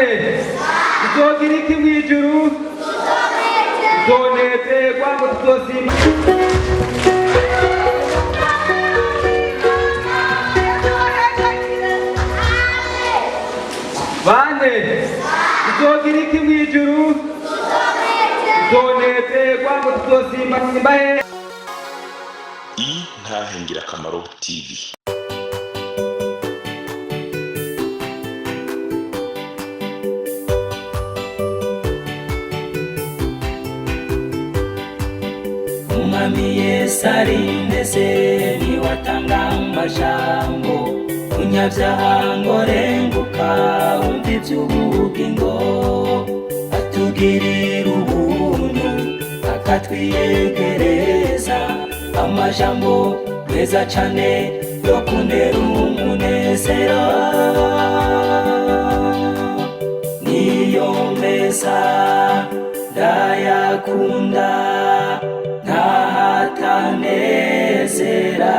Bane, tuzogira iki mw'ijuru? Tuzonezerwa ngo tuzosimba. Bane, tuzogira iki mw'ijuru? Tuzonezerwa ngo tuzosimba simba he? Intahe Ngirakamaro TV. Umwami Yesu ari mbese niwatanga amajambo, munyabyaha ngo renguka wumva iby'ubugingo, atugirira ubuntu akatwiyegereza amajambo meza cane yo kuntera umunezero, niyo meza ndayakunda ntahatanezera.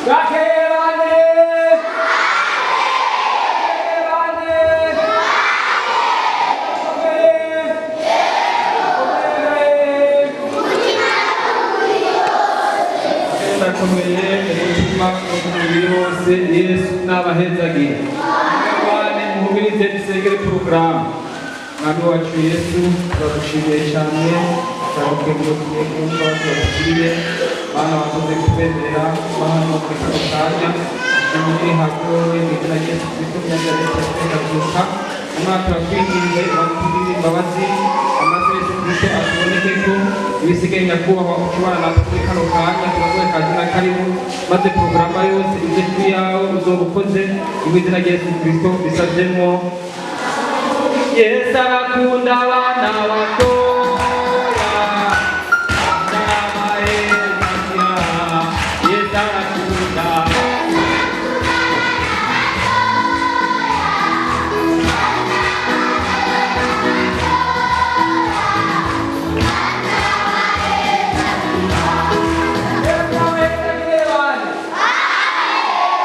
Bwakeye bane! Bwakeye bane! Bwakeye! Ndakomeye umutima no ku mubiri wose, Yesu n'abahezagira. Bane, muhumirize dusengere porogaramu. Mwami wacu Yesu, turagushimiye cyane, turagukengurukiye kumva turatugiriye. Bana bakoze kutwemerera kuba hano muri kano kanya. Shimwe hagowe mu izina rya Yesu Kristo Munyanzareti tukabyuka. Umwaka turakwinginze batugirire imbabazi, amaraso ya Yesu Kristo atubonekeko, ibisigaye nyakubahwa ushobora natwe muri kano kanya turaguhe kazi na karibu, maze porogaramu yose ize kuri yawe uzoba ukoze mu izina rya Yesu Kristo bisavyemwo. Yesu arakunda abana batoya, ndabahezanya. Yesu arakunda. Yesu abahezagire bane.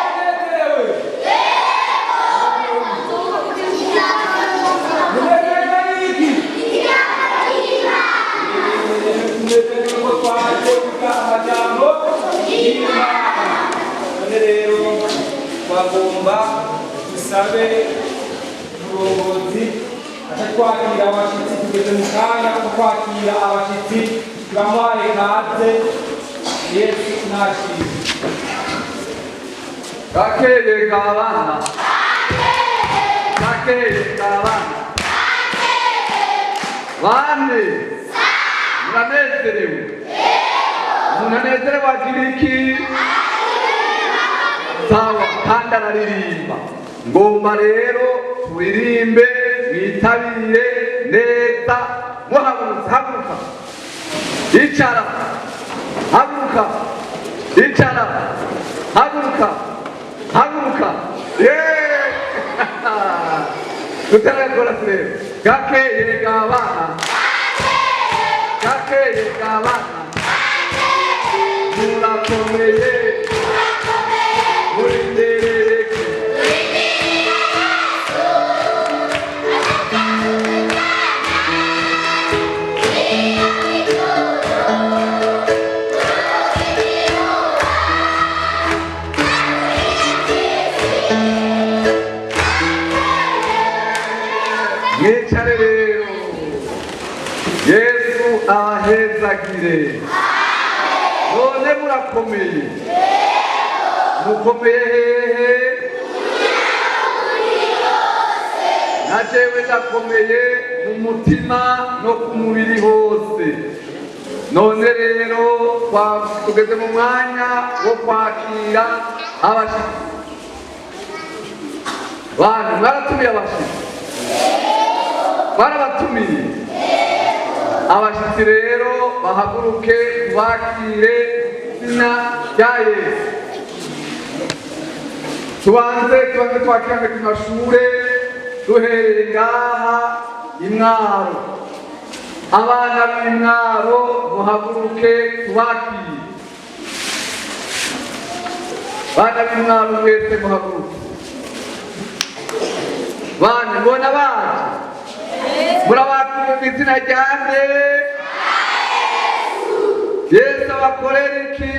Banezerewe. Munezerwa n'iki? Tunezerwe ko twaje kuvuga amajambo y'Imana. None rero twagomba dusabe umurongozi aca twakira abashitsi, tugeze mu kanya ko kwakira abashitsi, turamuhaye kaze. Yesu nashimwe. Gakeye kabana. Gakeye kabana. Bane. Muranezerewe. Umuntu anezerewe agira iki? Sawa, kandi araririmba. Ngomba rero turirimbe mwitabire neza muhagurutse. Haguruka. Icara. Haguruka. Icara. Haguruka. Haguruka. Yeee! Dutera kora turebe. Gakeye gabana. Gakeye. Murakomeye gabana, murakomeye, murinderereke. Mwicare rero, Yesu abahezagire. None murakomeye, mukomeye hehe? Na jewe ndakomeye mu mutima no ku mubiri hose. None rero tugeze mu mwanya wo kwakira abashitsi. Bantu mwaratumiye abashitsi, barabatumiye abashitsi, rero bahaguruke tubakire izina rya Yesu. Tubanze twakirane ku mashure, duhereye ngaha imwaro. Abana b'imwaro muhaguruke tubakire. Bana b'imwaro mwese muhaguruke. Bana mbona baje, murabakira mu izina rya nde? Yesu abakorera iki?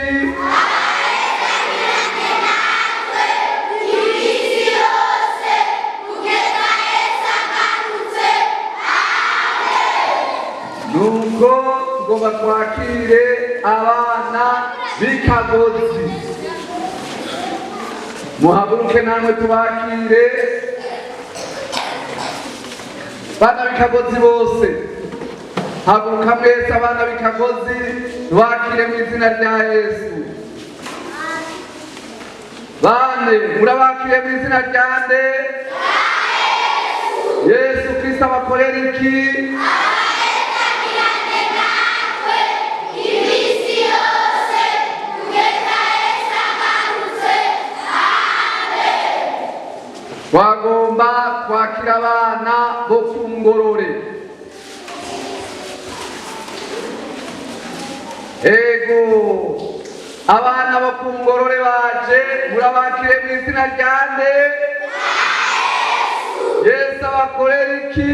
Nuko tugomba twakire abana b'Ikagozi, muhaguruke namwe tubakire. Bana b'Ikagozi bose haguruka mwese, abana b'Ikagozi tubakire mu izina rya Yesu. Bane murabakire mu izina rya nde? Yesu Kristo abakorera iki? Twagomba kwakira abana bo ku Ngorore. Ego, abana bo ku Ngorore baje, murabakire mu izina rya nde? Yesu abakorera iki?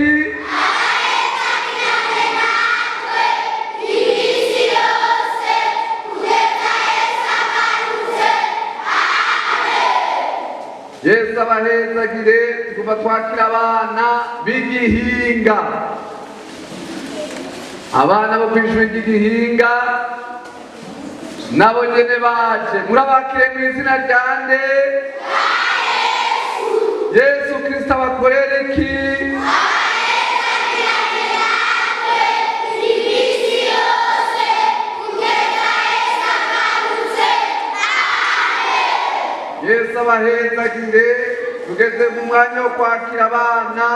Yesu abahezagire. Tugomba twakira abana b'Igihinga, abana bo kw'ishuri ry'Igihinga nabo nyene baje, murabakire mu izina rya nde? Yesu Kristo abakorera iki? Yesu abahezagire. Tugeze mu mwanya wo kwakira abana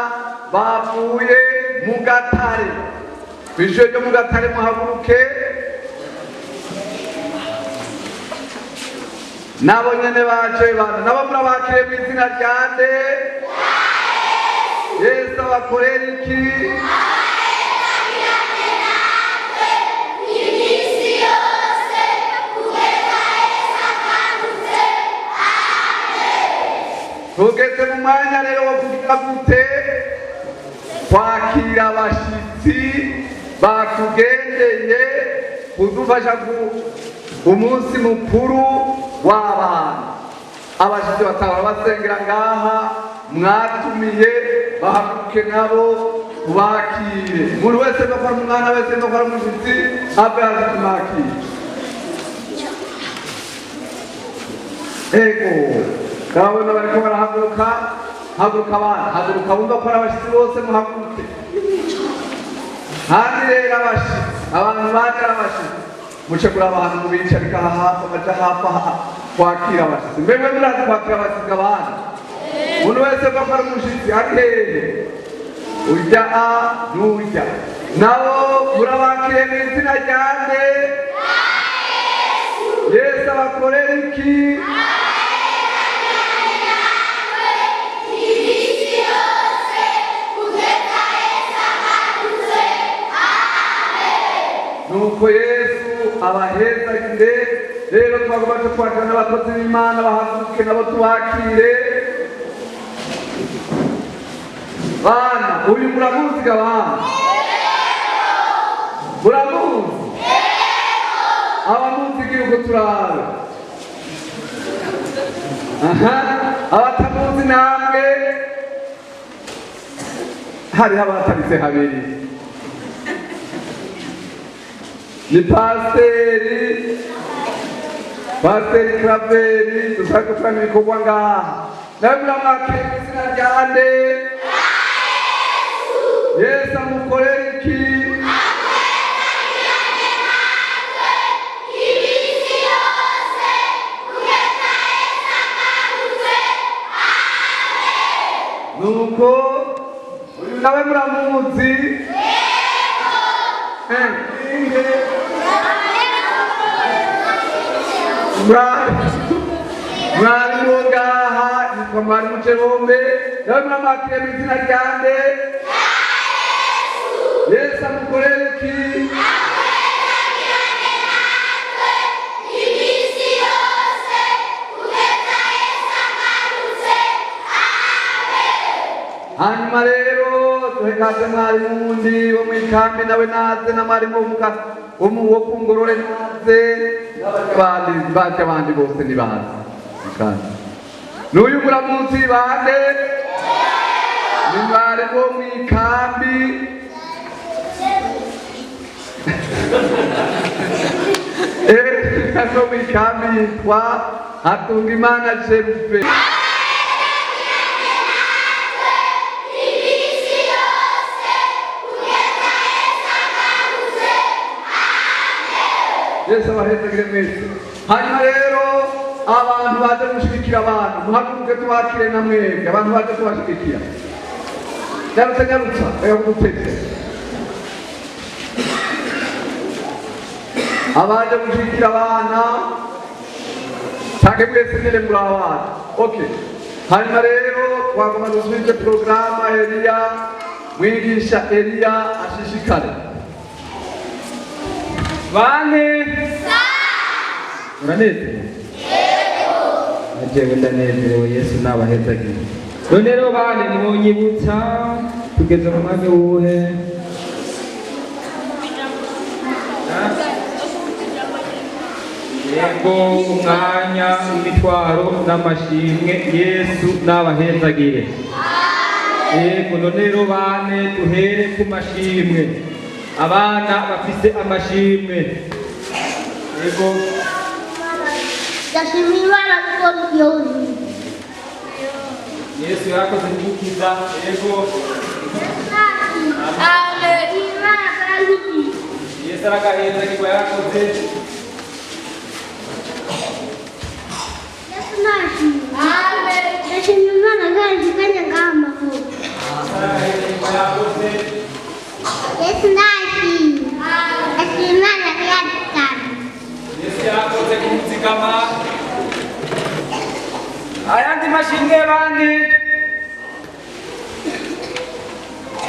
bavuye mu Gatare, kw'ishure ryo mu Gatare, muhaguruke nabo nyene baje. Bana nabo murabakire mu izina rya nde? Yesu abakorera iki? Tugeze mu mwanya rero wo kugira gute? Kwakira abashitsi batugendeye kudufasha ku umunsi mukuru w'abana. Abashitsi batahora basengera ngaha mwatumiye, bahaguruke nabo tubakire. Umuntu wese no kwa umwana wese no kwa umushitsi ave hasi tumwakire. Ego, ndabona bariko barahaguruka. Haguruka abana, haguruka, bumva ko ari abashitsi bose muhaguruke. Kandi rero abashitsi, abantu baje ari abashitsi, muce kuri abantu mubicarika aha hafi, amaja hafi aha kwakira abashitsi. Mbemwe murazi kwakira abashitsi? Abana, umuntu wese ko ari umushitsi ari hehe? Urya a n'urya nabo murabakire mu izina rya nde? Yesu abakorera iki? Nuko Yesu abahezagire. Rero twagomba twakira n'abakozi b'Imana, bahaguruke nabo tubakire. Bana, uyu muramuzi ga bana? Muramuzi? Abamuzi igihugu turabe. Aha, abatamuzi namwe, hariho abataritse habiri. Ni pasiteri Kraveri dusanzwe turana ibikorwa ngaha. Nawe muramwakira mu izina rya nde? Yesu amukorera iki? Nuko uyu nawe muramuzi? Inge mwarimu wo ngaha yitwa mwarimu Jerome. Nawe muramwakiriye mu izina rya nde? Yesu amukorera iki? Hanyuma rero duhekaze mwarimu wundi wo mw'ikambi, nawe naze, na mwarimu wo ku Ngorore naze, n'abandi baje, abandi bose nibaze. Kandi n'uyu muramuzi bande? Ni mwarimu wo mw'ikambi. Wo mw'ikambi yitwa Hatungimana Jerufe. Yesu abahezagire mwese. Hanyuma rero abantu baje gushigikira abantu, muhaguruke tubakire na mwebwe. Abantu baje kubashigikira, nyarutsa, nyarutsa, reka kugutete. Abaje gushigikira abana canke mwese nyene muri abana. Okay, hanyuma rero twagomba dusubize porogaramu. Eliya, mwigisha Eliya ashishikare. Bane, uranezerewe? Jewe ndanezerewe, Yesu nabahezagire. None rero bane, mwonyibutsa tugeze mu mwanya wuhe? Yego, umwanya w'imitwaro n'amashimwe. Yesu nabahezagire. Yego, none rero bane, duhere ku mashimwe. Abana bafise amashimwe, yego. Ndashima Imana kuko yozi. Yesu yarakoze kugukiza, yego. Amen. Imana kandi. Yesu aragahezagirwa, yarakoze. Yesu nashimye. Amen. Ndashima Imana kandi kanya ngamahoro. Yesu aragahezagirwa, yakoze. Yesu nashimye. Ndashima Imana kandi. Yesu yarakoze kumuzigama. Ayandi mashimwe bandi?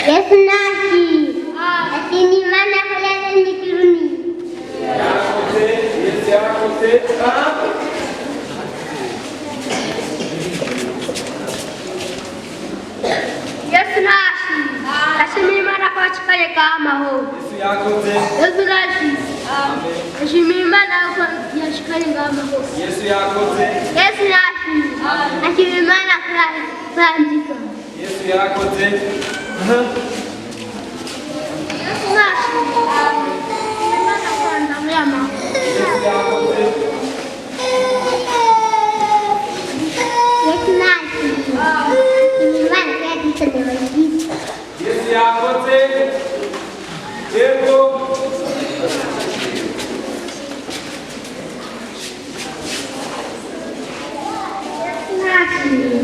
Yesu nashimye. Ndashima Imana ko yaremye ijuru n'isi. Yarakoze, Yesu yarakoze. Ah. Yesu nashimye. Ndashima Imana ko yashikanye ngamahoro. Yesu yakoze. Yesu nashimye. Ndashima Imana ko yashikanye ngamahoro. Yesu yakoze. Yesu nashimye. Ndashima Imana ko yanzigama. Yesu yarakoze. Yesu nashimye. Ndashima Imana ko yandamuye amahoro. Yesu yakoze. Yesu nashimye. Ndashima Imana ko yadusaniye abagizi. Yesu yakoze, yego. Yesu nashimye.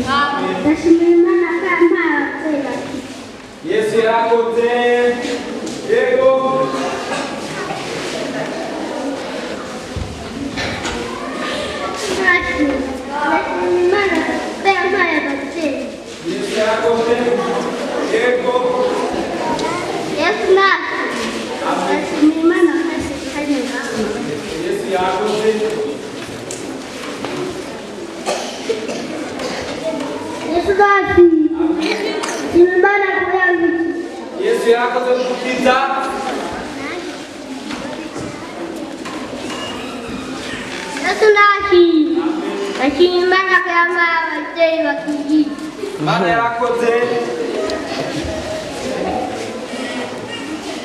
Ndashima Imana ko yampaye ababyeyi babiri. Yesu yarakoze, yego. Yesu nashimye. Ndashima Imana ko yampaye ababyeyi. Yesu yarakoze, yego. Yesu nashimye. Ndashima Imana ko yashikanye. Yesu nashimye. Ndashima Imana ko yankijije. Yesu yarakoze gukiza. Yesu nashimye. Ndashima Imana ko yampaye ababyeyi bakijije. Imana yarakoze.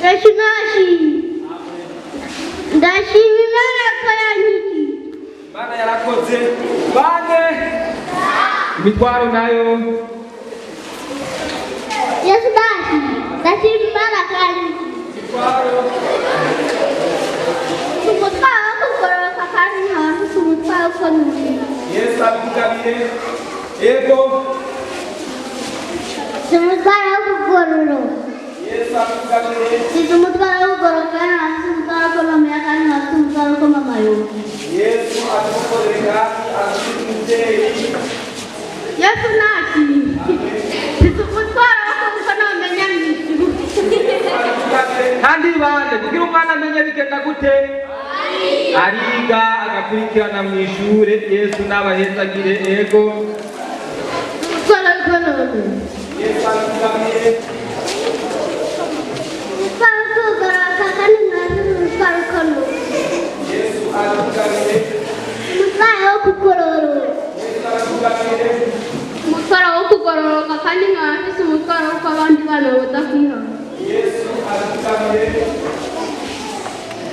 Yesu nashimye. Ndashima Imana ko yankijije. Imana yarakoze. Bane imitwaro nayo. Yesu nashimye. Ndashima Imana ko yankijije. Imitwaro. Umutwaro wo kugororoka kandi nkaba mfite umutwaro wo kumenya. Yesu abikugabire. Yego. Mfite umutwaro wo kugororoka. Yesu abikugabire. Mfite umutwaro wo kugororoka kandi nkaba mfite umutwaro wo kumenya kandi nkaba mfite umutwaro wo kumama yumva. Yesu abigukorere kandi agukize umubyeyi. Yesu nashimye. Mfite umutwaro wo kuko namenya mu ijuru. Kandi bande kugira umwana amenye bigenda gute? Ariga agakurikirana mu ishure. Yesu n'abahezagire. Ego. Umutwaro wo kugororoka. Yesu abikugabire. Umutwaro wo kugororoka kandi nkaba mfite umutwaro wo kumenya. Yesu abikugabire. Umutwaro wo kugororoka. Yesu abikugabire. Umutwaro wo kugororoka kandi nkaba mfite umutwaro w'uko abandi bana badakwihana. Yesu abikugabire.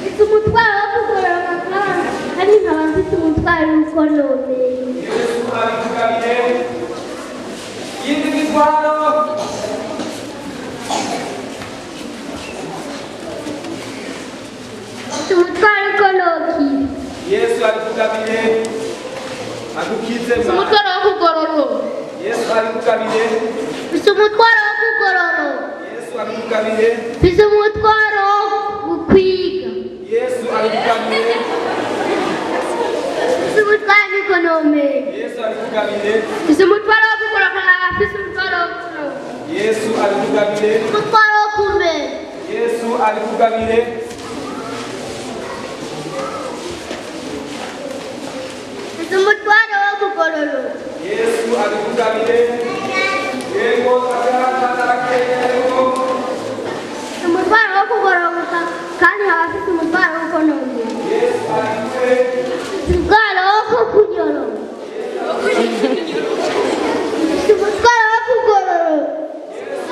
Mfite umutwaro wo kugororoka kandi nkaba mfite umutwaro w'uko nomeye. Yesu abikugabire. Yindi mitwaro. Mfite umutwaro w'uko nokira. Yesu abikugabire. Agukize Mfite mwana. umutwaro wo kugororoka. Yesu abikugabire. Mfite umutwaro wo kugororoka. Yesu abikugabire. Mfite umutwaro wo kwiga. Yesu abikugabire. Mfite umutwaro w'uko nomeye. Yesu abikugabire. Mfite umutwaro wo kugororoka mfite umutwaro wo kugororoka. Yesu abikugabire. Umutwaro wo kumenya. Yesu abikugabire. Mfite umutwaro wo kugororoka. Yesu abikugabire. Yego akarakara yego. Mfite umutwaro wo kugororoka kandi nkaba mfite umutwaro w'uko nomeye. Yesu abikugabire. Mfite umutwaro wo kunyoroka. Mfite umutwaro wo kugororoka. Mfite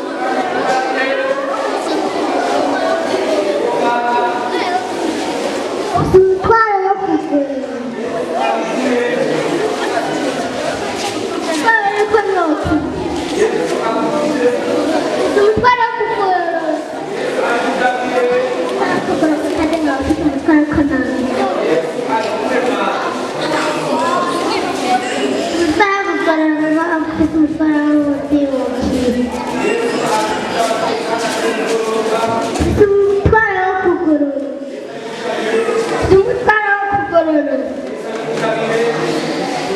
umutwaro wo kugororoka. Umutwaro w'uko nokira. Mfite umutwaro wo kugororoka. Umutwaro wo kugororoka kandi nkaba mfite umutwaro w'uko nomeye. Umutwaro wo kugororoka mfite umutwaro w'ubutibukira. Mfite umutwaro wo kugororoka. Mfite umutwaro wo kugororoka.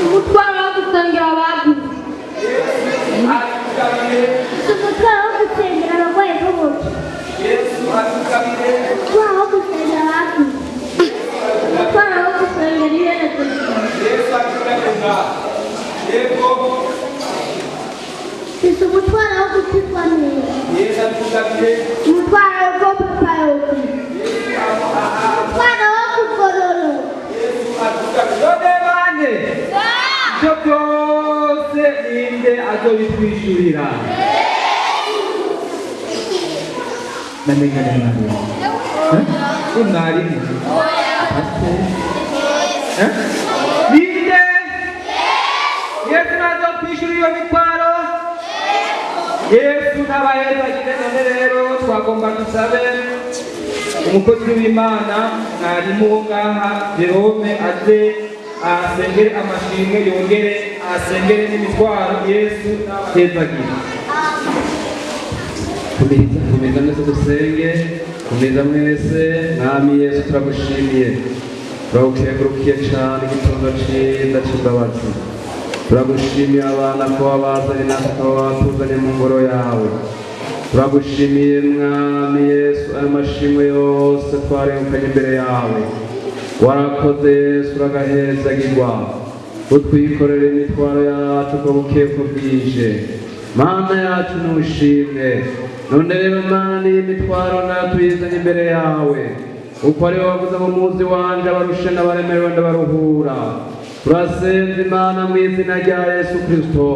Umutwaro wo gusengera abaguze. Mfite umutwaro wo gusengera abarwayi b'ubuki. Yesu abikugabire. Umutwaro wo gusengera abaguze. Umutwaro wo gusengera iherezo ryawe. Yesu abikugabire. Yego. Mfite umutwaro wo gukizwa neza. Yesu abikugabire. Umutwaro wo papa yokira. Umutwaro wo kugororoka. Yesu abikugabire. None bande. Ibyo byose ninde azobitwishyurira? Namenye nani? Eh? Umwarimu. Pasiteri. Eh? Ninde? Yesu ntazokwishyura iyo mitwaro? Yesu ntabayezagire. None rero twagomba dusabe umukozi w'Imana mwarimu wo ngaha Jerome aze asengere amashimwe yongere asengere n'imitwaro. Yesu n'abahezagire. Kumiriza, kumiriza mwese dusenge, kumiriza mwese. Mwami Yesu turagushimiye, turagukengurukiye cyane igitondo cyiza cy'imbabazi. Turagushimiye abana ko wabazanye natwe ukaba watuzanye mu ngoro yawe. Turagushimiye Mwami Yesu ayo mashimwe yose twarengukanye imbere yawe. Warakoze Yesu, uragahezagirwa. Utwikorere imitwaro yacu ko bukeye ko bwije. Mana yacu, nushimwe. None rero Mana, iyi mitwaro nayo tuyizanye imbere yawe, uko ari wowe wavuze ngo: "Muze iwanje abarushe n'abaremerewe, ndabaruhura." Turasenze Imana mu izina rya Yesu Kristo,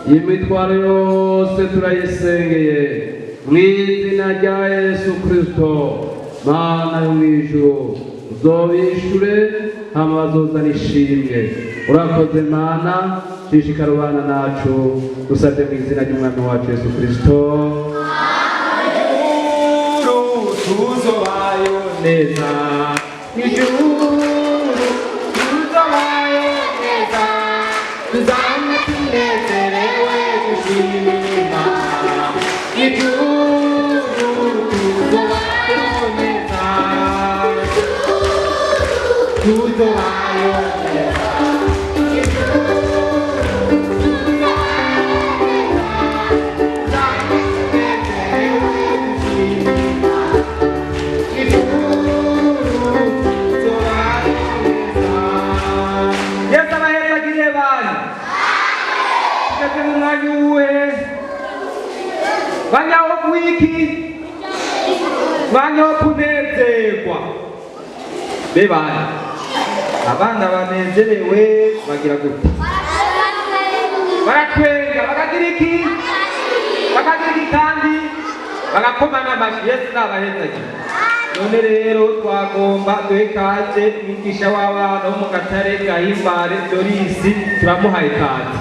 iyi mitwaro yose turayisengeye mu izina rya Yesu Kristo. Mana yo mu ijuru, uzobishure hama bazozana ishimwe. Urakoze Mana, shishikara ubana nacu. Dusabye mu izina ry'Umwami wacu Yesu Kristo. Tuzobayo neza, ijuru tuzobayo neza, tuzamwe tunezerewe gushima Imana. Ijuru tuzobayo neza, tuzobayo neza. Tuzamwe tunezerewe gushima Imana. Yesu abahezagiriye bantu. Tugeze mu mwanya uwuhe? Mwanya wo kwiki? Mwanya wo kunezerwa. Be bana, abana banezerewe bagira gute? Baratwenga, bakagira iki? Bakagira iki kandi bagakoma n'amashi. Yesu nabahezagira. None rero twagomba duhe kaze mwigisha w'abana wo mu Gatare, Gahimbare Dorisi, turamuhaye kaze.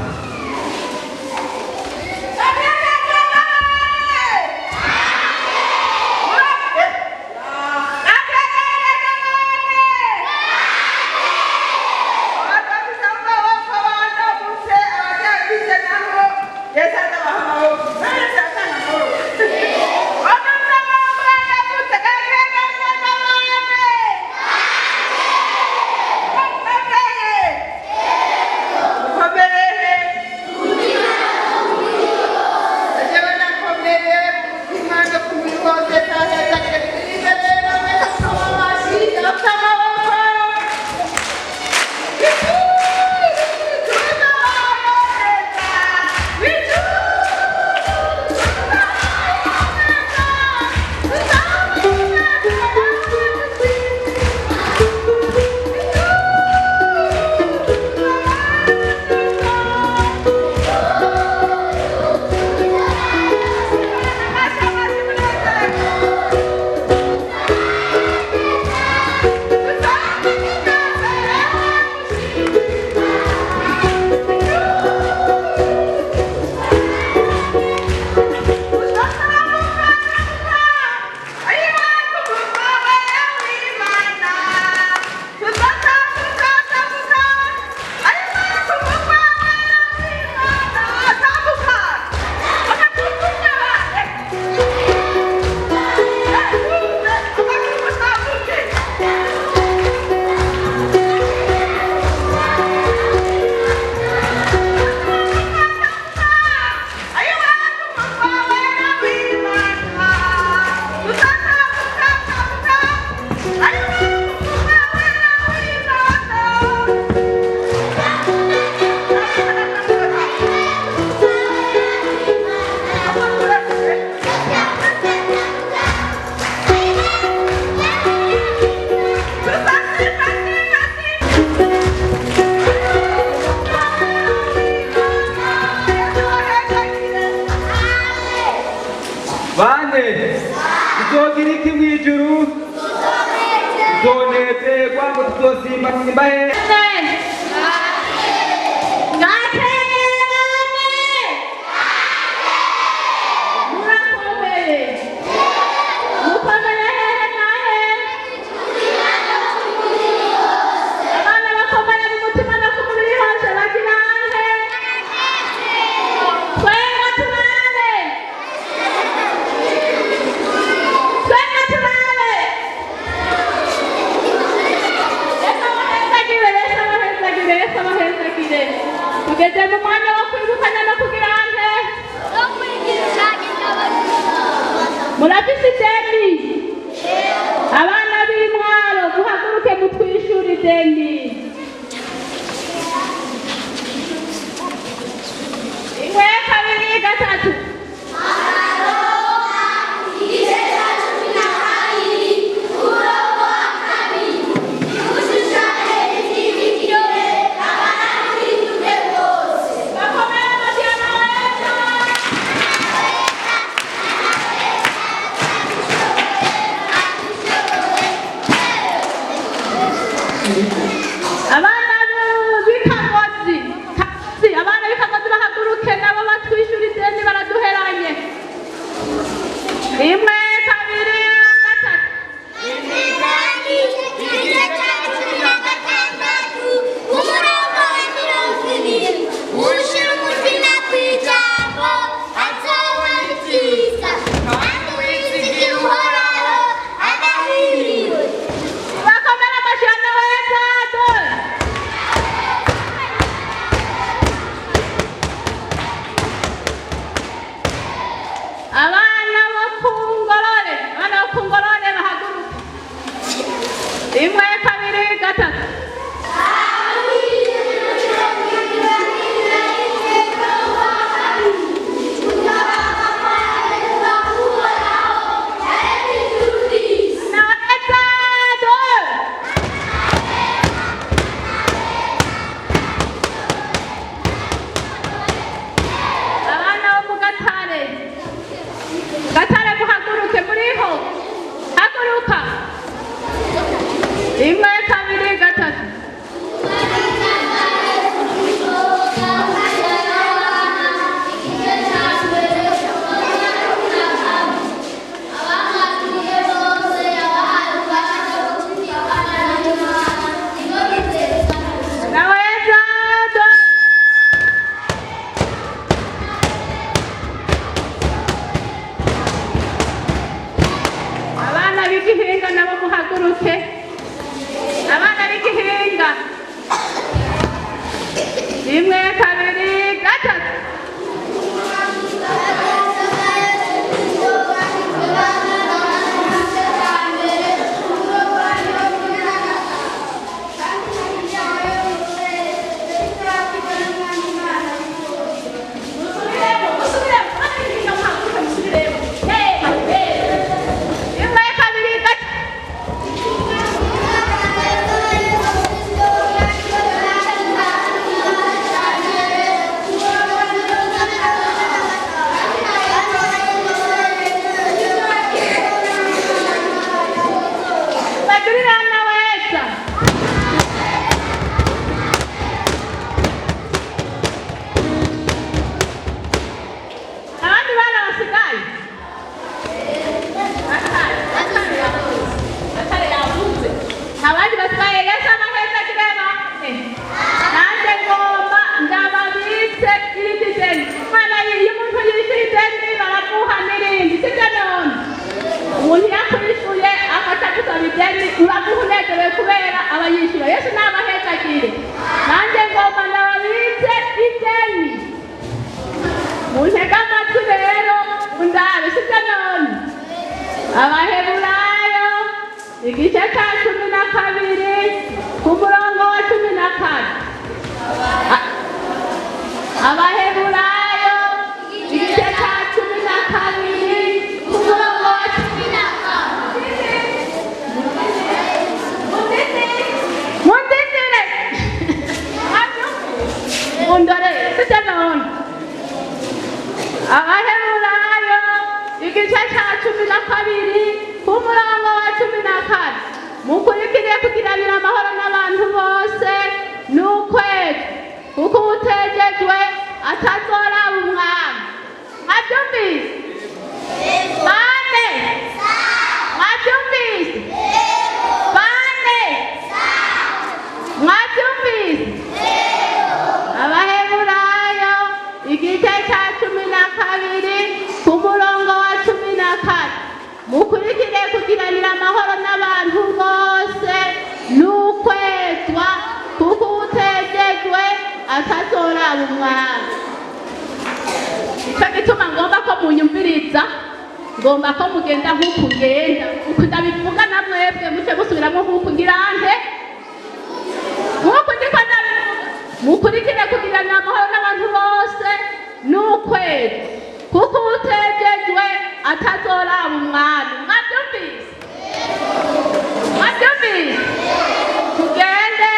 Bane, tuzogira iki mu ijuru? Tuzonezerwa ngo tuzosimba simba he? Ngaterane murakomeye, mukomeye hehe na hehe? Abana bakomeye mu mutima no ku mubiri hose bagira he? Twenga turabe, twenga turabe. Yesu abahezagire, Yesu abahezagire. Muntege amatwi rero, undabe, sibyo none? Abaheburayo igice cya 12 ku murongo wa 14. Abaheburayo igice cya 12 ku murongo wa 14. Mundindire, mundore, sibyo none? Abaheburayo igice cya 12 ku murongo wa 14. Mukurikire kugiranira amahoro n'abantu bose n'ukwezi, kuko uwutegejwe atazoraba umwami. Mwabyumvise bane? Mwabyumvise bane? Mwabyumvise? Abaheburayo igice cya 12 ku murongo wa 14. Mukurikire kugiranira amahoro n'abantu bose n'ukwezwa, kuko uwutegejwe atazoraba umwami. Icyo gituma ngomba ko munyumviriza, ngomba ko mugenda nk'uku ngenda, uku ndabivuga, na mwebwe muce musubiramo nk'uku ngirante, nk'uku ndiko ndabivuga. Mukurikire kugiranira amahoro n'abantu bose n'ukwezi, kuko uwutegejwe atazoraba umwami. Mwabyumvise? Mwabyumvise? Tugende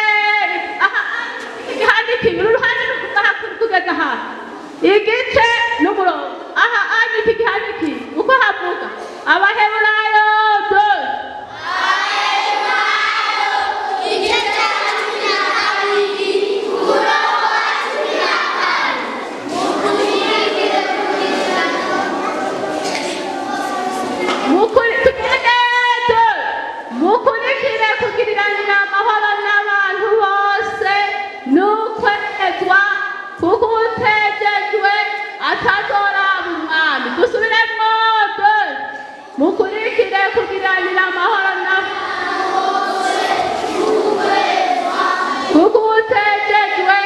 aha, iki gihande kimwe, uru ruhande ruvuga aha kugeza aha, igice n'umurongo aha anya, iki gihande kimwe uko havuga. Abaheburayo deux. Igice cya 12, umurongo wa 14. Mukurikire kugira Tugende deux. Mukurikire kugiriranira amahoro n'abantu bose n'ukwezwa, kuko uwutegejwe atazoraba umwami. Dusubiremwo deux. Mukurikire kugiranira amahoro na kuko uwutegejwe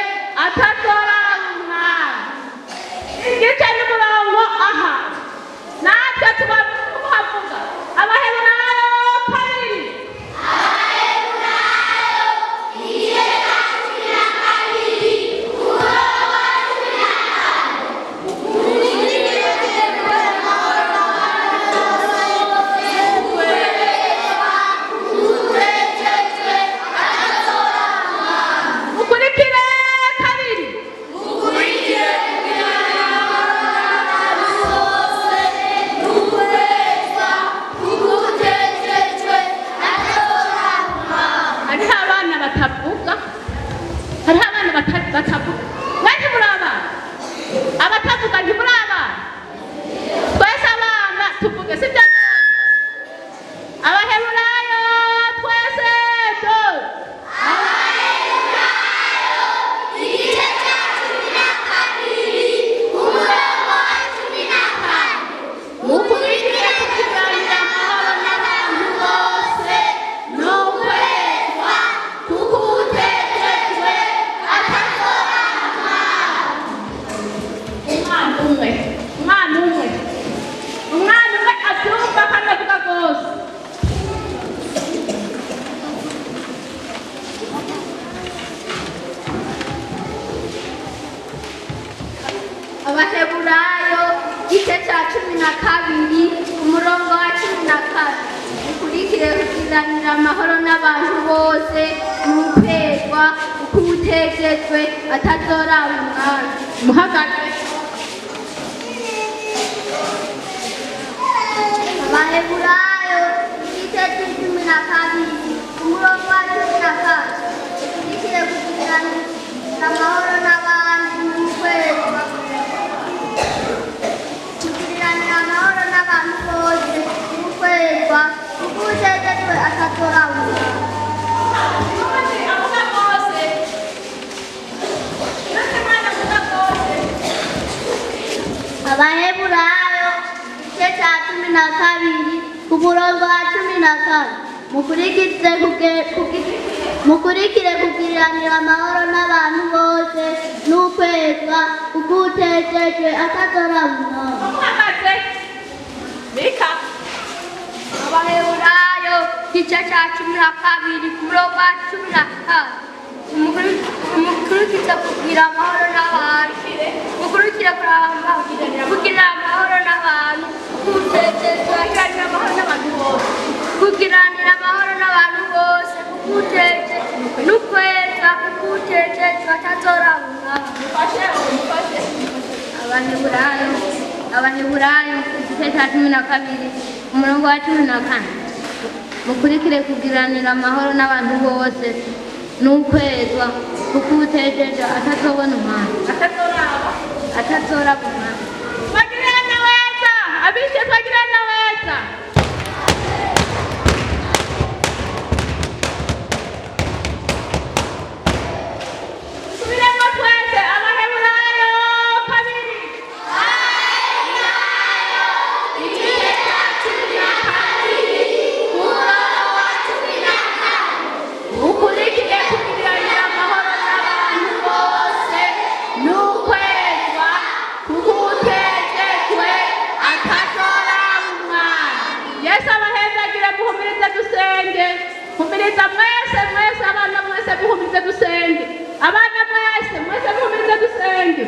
atazoraba umwami. Igice n'umurongo aha, natwe tuba tuhavuga. Abaheburayo kabiri. Igice cya 12, umurongo wa 14. Mukurikire kugira amahoro n'abantu bose n'ukwezwa, kuko uwutegejwe atazoraba umwami. Mukurikire kabiri. Mukurikire kugiranira amahoro n'abantu bose n'ukwezwa, kuko uwutegejwe atazoraba umwami. Hariho abana batavuga, hariho abana batavuga. Mwe ntimuri abana? Abatavuga ntimuri abana? Twese abana tuvuge, sibyo? Abaheburayo twese deux. Igice cya 12, umurongo wa 14. Mukurikire kugiranira amahoro n'abantu bose n'ukwezwa, kuko uwutegejwe atazoraba umwana umwe, umwana umwe, umwana umwe abyumva kandi avuga rwose. Abaheburayo igice cya 12, umurongo wa 14. Mukurikire kugiranira amahoro n'abantu bose n'ukwezwa, kuko uwutegejwe atazoraba umwami. Muhagaze. Abaheburayo igice cy'12, umurongo wa 14. Mukurikire kugiranira amahoro n'abandi n'ukwezwa, kugiranira amahoro n'abantu bose n'ukwezwa, kuko uwutegejwe atazoraba umwami. Avuga rwose. Uretse mwana avuga rwose. Abaheburayo igice cya 12 ku murongo wa 14. Mukurikire kugiranira amahoro n'abantu bose. bose n'ukwezwa kuko utejejwe atazorabona. Uhagaze Mika. Abaheburayo igice cya 12 ku murongo wa 12. Mukurikize kugira amahoro n'abantu, mukurikire kuramba kugira amahoro n'abantu, kugiranira amahoro n'abantu bose, kugiranira amahoro n'abantu bose, kukuteje n'ukweza kukuteje atazorabona. Mufashe, mufashe. Abaheburayo igice cya 12 umurongo wa 14. Mukurikire kugiranira amahoro n'abantu bose n'ukwezwa kuko utejeje atazobona umwami. Atazoraba. Atazoraba umwami. Twagirana weza abishe, twagirana weza. Subiremo twese Abaheburayo 2. Igice cya 12 umurongo wa 14. Ukurikire kugiranira amahoro n'abantu bose n'ukwezwa kuko utejejwe atazoraba umwami. Yesu abahezagire. Muhumirize dusenge. Humiriza mwese, mwese abana, mwese muhumirize dusenge. Abana mwese, mwese muhumirize dusenge.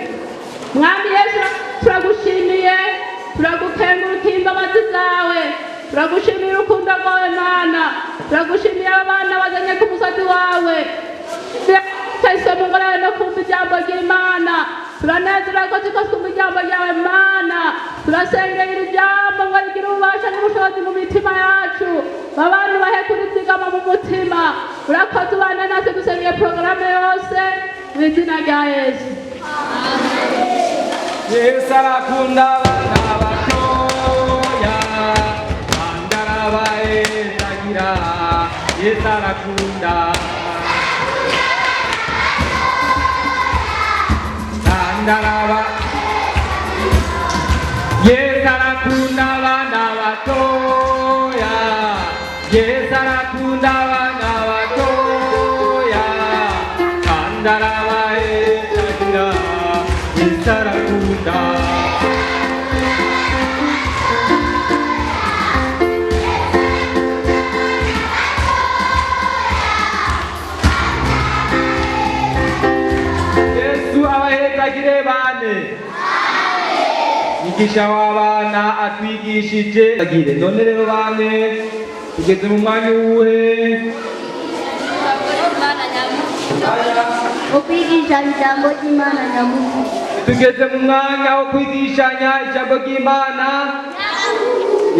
Mwami Yesu, turagushimiye, turagukengurukiye imbabazi zawe, turagushimiye urukundo rwawe. Mana, turagushimiye aba bana bazanye ku musozi wawe isomo ngo no kumva ijambo ry'Imana. Turanezerewe ko turiko twumva ijambo ryawe. Mana, turasengera iri jambo ngo rigire ububasha n'ubushobozi mu mitima yacu, abantu bahe kurizigama mu mutima. Urakoze, ubane natwe. Dusengeye porogaramu yose mu izina rya Yesu. Yesu arakunda abana batoya kandi arabahezagira. Yesu arakunda kandi araba. Yesu arakunda abana batoya. Yesu arakunda abana batoya kandi arabahezagira. Yesu arakunda. Yesu abahezagire bane. Mwigisha w'abana atwigishije agire. None rero bane, tugeze mu mwanya uwuhe? Ukwigisha ijambo ry'Imana nyamukuru. Tugeze mu mwanya wo kwigishanya ijambo ry'Imana.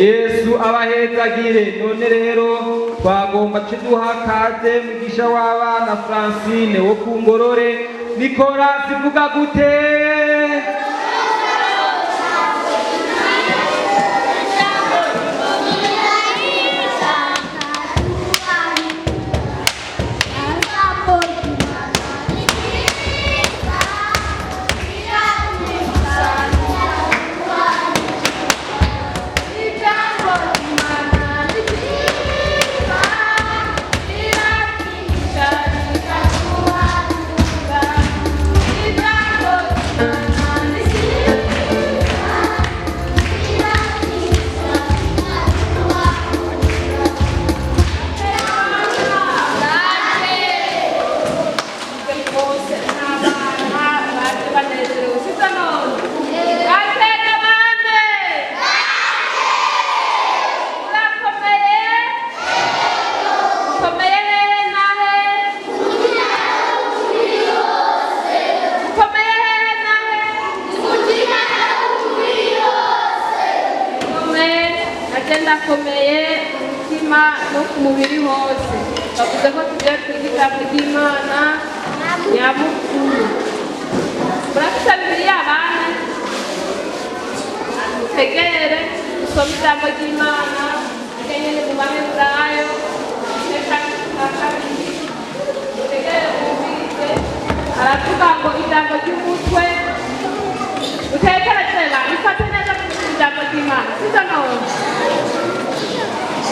Yesu abahezagire. None rero twagomba tuduha kaze mwigisha w'abana Francine wo ku Ngorore. Nikora zivuga gute? Bose n'abana baje banezerewe, sibyo? None batega bane, urakomeye, ukomeye hehe nahe? Ukomeye hehe nahe? Ukomeye naje, ndakomeye mu mutima no ku mubiri hose. Bavuze ko tugiye kwiga ijambo ry'Imana nyamukuru. Murafite Bibiliya abana? Mutegere usome ijambo ry'Imana nyene mu Baheburayo igice ca 12. Mutegere mwumvirize. Aravuga ngo ijambo ry'umutwe utekereze ba ifate neza ijambo ry'Imana, sivyo? None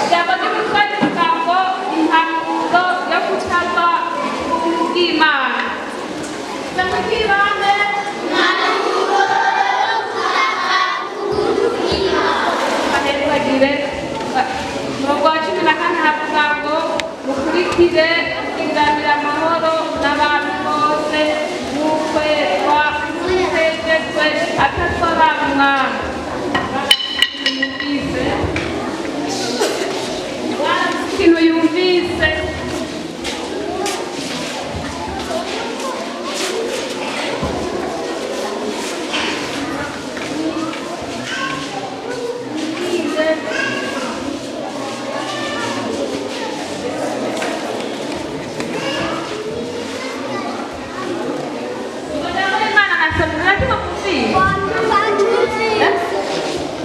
ijambo ry'umutwe rivuga ngo impanuro yo kutava bw'Imana. Ndamukibane. Bahezagire. Umurongo wa 14 havuga ngo mukurikire kugiranira amahoro n'abantu bose n'ukwezwa n'ukwejejwe atazoraba yumvise. Ikintu yumvise. Imana nasema nta kimwe mwumvise?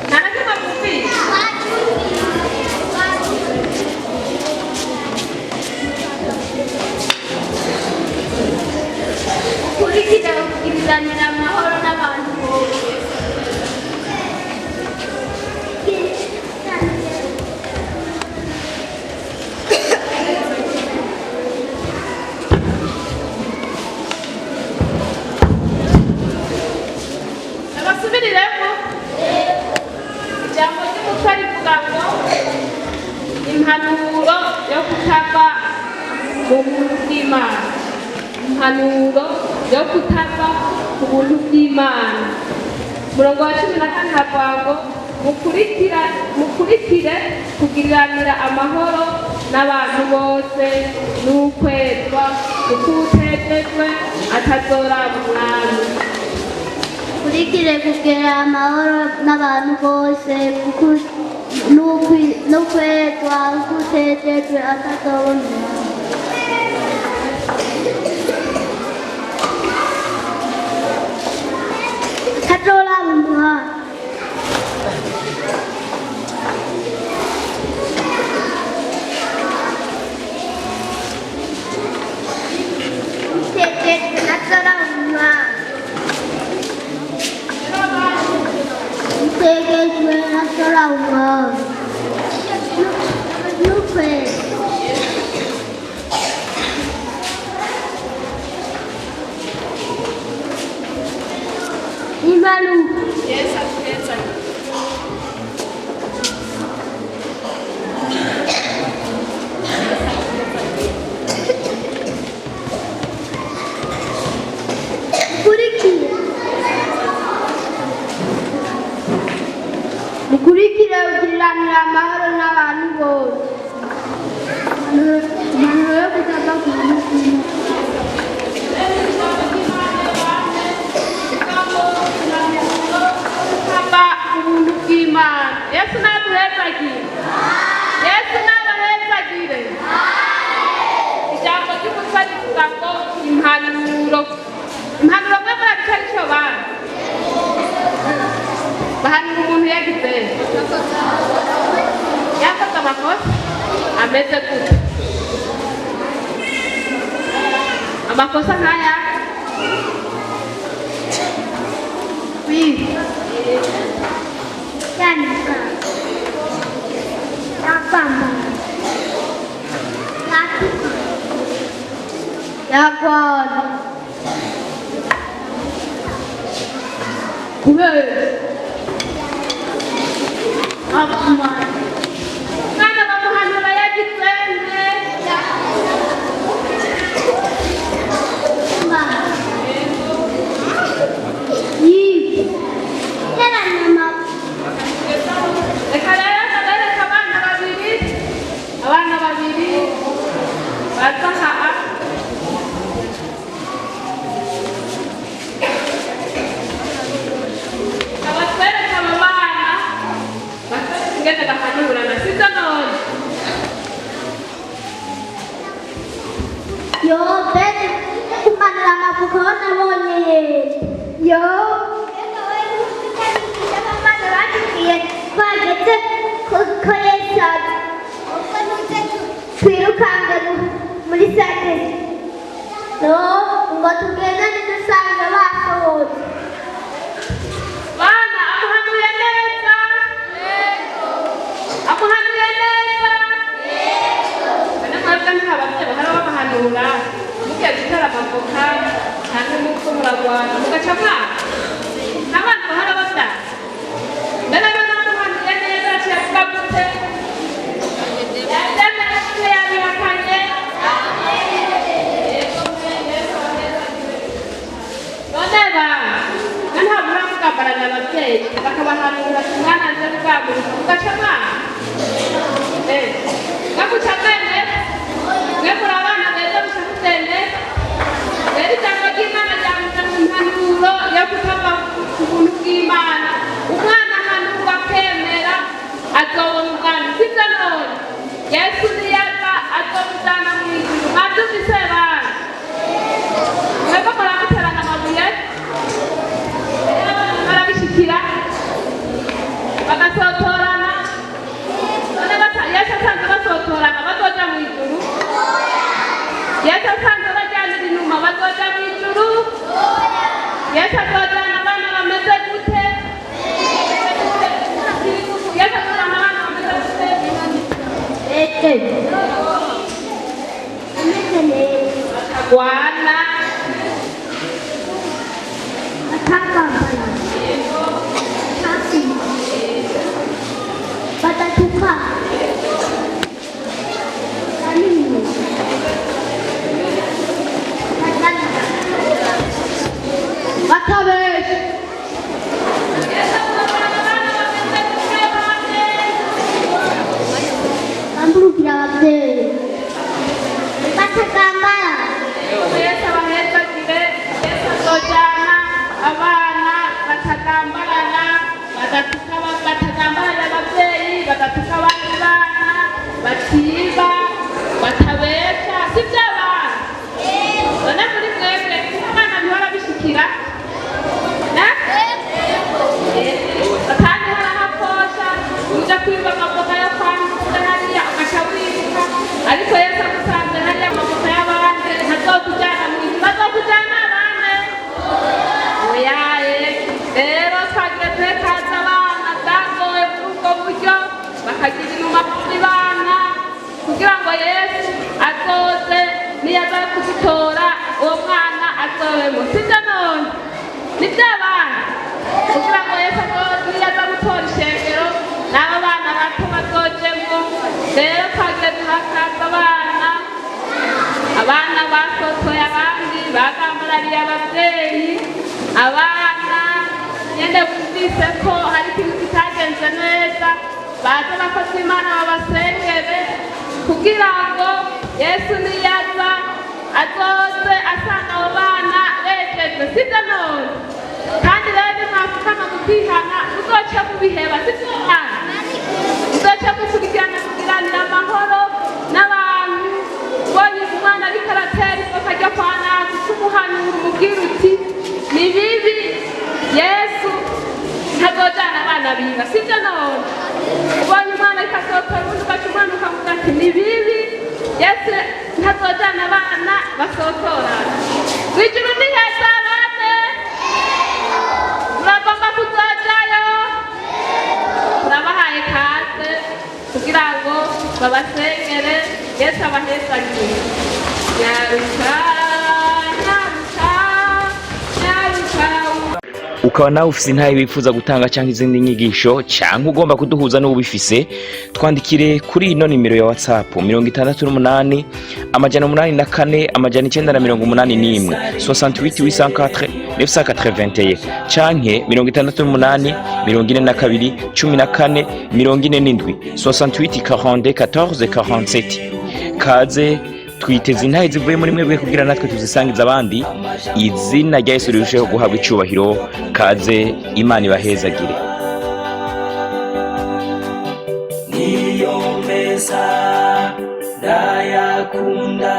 Nta na kimwe mwumvise? Ukurikira kugiranira amahoro n'abantu bose. Abasubiriremo ijambo ry'umutwe rivuga ngo impanuro yo kutava mu buntu bw'Imana, impanuro yo kutava ku buntu bw'Imana. Umurongo wa 14 havuga ngo mukurikire kugiriranira amahoro n'abantu bose n'ukwezwa kuko utejejwe atazoraba umwami. Ukurikire kugira amahoro n'abantu bose kuko n'ukwezwa kuko utejejwe atazobona umwami. Atazoraba umwami. Utejejwe atazoraba umwami. Utegetswe atazoraba umwami. N'ukwezi. Impanuka. Yesu atuhezagire. Mukurikire. Mukurikire kugiranira amahoro n'abantu bose. Impanuro yo kutava ku buntu bw'Imana. Kutava ubuntu bw'Imana. Yesu naduhezagire. Yesu nabahezagire. Ijambo ry'umutwe rivuga ngo impanuro. Impanuro mwe murabica arico bana. Bahanura umuntu yagize yakoze amakosa ameze gute? Amakosa nk'aya Kwiba. Yandika. Yapamba. Yatuka. Yagwana. Kubera Akumana. umwana bamuhanura yagize nte? Yiba. Teranyama. Reka rero ndabereka abana babiri, abana babiri baza aha. Abatwereka aba bana batwereka ingene bahanurana, sivyo none? Yo, mbese kumanura amavuko nabonye yera. Yo, abana batubwiye twageze ko Yesu aza. Twirukange muri santeri. No, ngo tugende ntidusange basohotse. Bana amuhanuye neza, amuhanuye neza. Bane mwebwe nta bavyeyi bahora babahanura mugiye gutera amavoka. Cyangwa muko muragwana mugaca mwana n'abana bahora babyara mbere rero namuhanuye neza aciye avuga gute? Yabyemeye gute? Yabihakanye? None ba na ntabwo uramugambarana ababyeyi bakabahanura ati umwana aze kugaguruka mugaca mwana mwaguca mwene mwe muri abana beza muca mutene. Rero ijambo ry'Imana ryamuze mu mpanuro yo kutava ku buntu bw'Imana. Umwana ahanurwa akemera azobona ubwami, sibyo? None Yesu niyaza azomujana mu ijuru. Mwabyumvise bana? Mwebwe muramuterana amabuye, barabishikira bagasotorana. None Yesu asanze basotorana bazoja mu ijuru? Yesu asanze bajyanira inuma bazoja mu ijuru? Yesu azojana abana bameze gute? Yesu azojana abana bameze gute? Ameze neza. Batagwana. Batagambana. Hafi. Batatuka. Kanini. Batanga. Batabesha. Yesu azojana abana bameze gute bane? Bamburukira ababyeyi. Batagambana. Yesu abahezagire. Yesu azojana abana batagambarana, badatuka, batagambarana ababyeyi, badatuka abandi bana, batiba, batabesha, sibyo abana? None muri mwebwe kuko abana bihora bishikira na batandi harahakosha uja kwiba amavoka yo kwa Nkuze hariya ugaca wiruka, ariko Yesu agusanze hariya amavoka y'abandi ntazokujana mu ijuru. Azokujana abane? Oyaye. Rero twagiye duhekaza abana bwagowe muri ubwo buryo bakagira inuma kuri bana kugira ngo Yesu azoze niyaza kudutora uwo mwana azowemo, sibyo? None nibyo abana? Kugira ngo Yesu azoze niyaza gutora ishengero n'abo bana bato bazojemwo. Rero twagiye duhakaza abana, abana basotoye abandi, bagambarariye ababyeyi, abana nyene bumvise ko hari ikintu kitagenze neza, baze abakozi b'Imana babasengere kugira ngo Yesu niyaza azoze asanga abo bana bejejwe, sibyo? None kandi rero nimwapfukama mukihana muzoce mubiheba, sibyo bana? Muzoce mukurikirana kugiranira amahoro n'abantu. Ubonye umwana ariko aratera ivoka ryo kwa naka, uca umuhanura umubwira uti ni bibi, Yesu ntazojana abana biba, sibyo? None ubonye umwana ariko asohoka ubundi ugaca umwana ukavuga ati ni bibi, Yesu ntazojana abana basotorana. Mu ijuru ni heza bane? Muragomba kuzojayo? Turabahaye kaze kugira ngo babasengere. Yesu abahezagire. Nyaruka, nyaruka, nyaruka. Ukaba nawe ufise intahe wifuza gutanga cyangwa izindi nyigisho cyangwa ugomba kuduhuza n'ubifise, twandikire kuri ino nimero ya WhatsApp: 68 804 981, 68 804 981, canke 68 42 14 47, 68 42 14 47. Kaze, twiteze intahe zivuye muri mwebwe kugira natwe tuzisangize abandi, izina rya Yesu rirusheho guhabwa icubahiro. Kaze, Imana ibahezagire. Niyo meza ndayakunda.